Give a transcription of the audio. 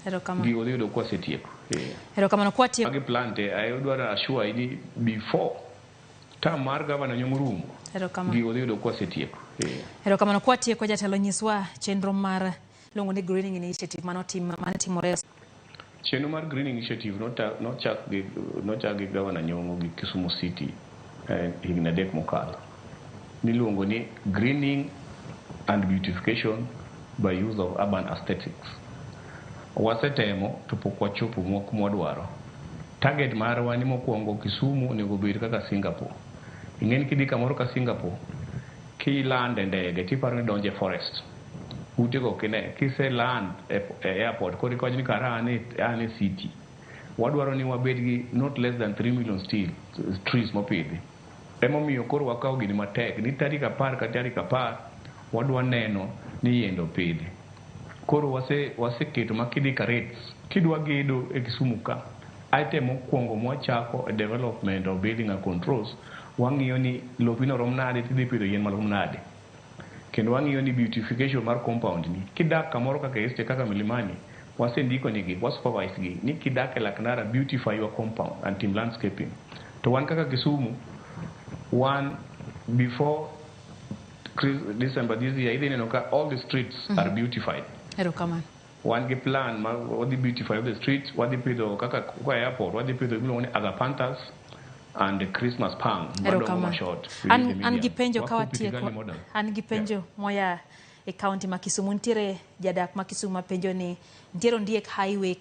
Erokamano. Gigo dhi yudo kwasetieko. Erokamano kwatieko. Magi plan te adwaro assure ni before term mar gavana Nyong'o rumo, Erokamano. gigo dhi yudo kwasetieko. Erokamano kwatieko jatelo nyiswa chenro mar luongo ni Greening Initiative manotim mane timore. Chenro mar Greening Initiative nochak gi gavana Nyong'o gi Kisumu City higni 3 mokalo. Niluongo ni Greening and Beautification by use of urban aesthetics. Wasetemo to pok wachopo kuma wadwaro. Target marwa ni mokwongo Kisumu onego bed kaka Singapore. Ing'e ni kidhi kamoro ka Singapore, kiland e ndege tiparo ni idonjo e forest. Utego ok ine. Kise land e airport koro iwacho ni kara an e city. Wadwaro ni wabed gi not less than 3 million steel trees mopidhi. Emomiyo koro wakawo gini matek ni tarik 10 ka tarik 10 wadwa neno ni yiende opidhi. Koro waseketo ma kidhi ka rates kidwa gedo e Kisumu ka item mokwongo mwachako e development of building and controls wang'iyo ni lopino rom nade tidhi pidho yien marom nade. Kendo wang'iyo ni beautification mar compound ni kidak kamoro kaka estate kaka Milimani wasendiko nigi wa supervise gi ni kidak e Laknara beautify your compound and tim landscaping. To wan kaka Kisumu wan before December this year idhi neno ka all the streets are beautified. Erokamano. Wan gi plan ma wadhi beautify the streets, wadhi pidho kaka kwa airport, wadhi pidho gimiluongo ni agapanthus and Christmas palm madongo Erokamano. mashort. An gi penjo ka watieko. An gi penjo moya e kaunti ma Kisumu. Nitiere jadak ma Kisumu mapenjo ni nitiere ondiek highway.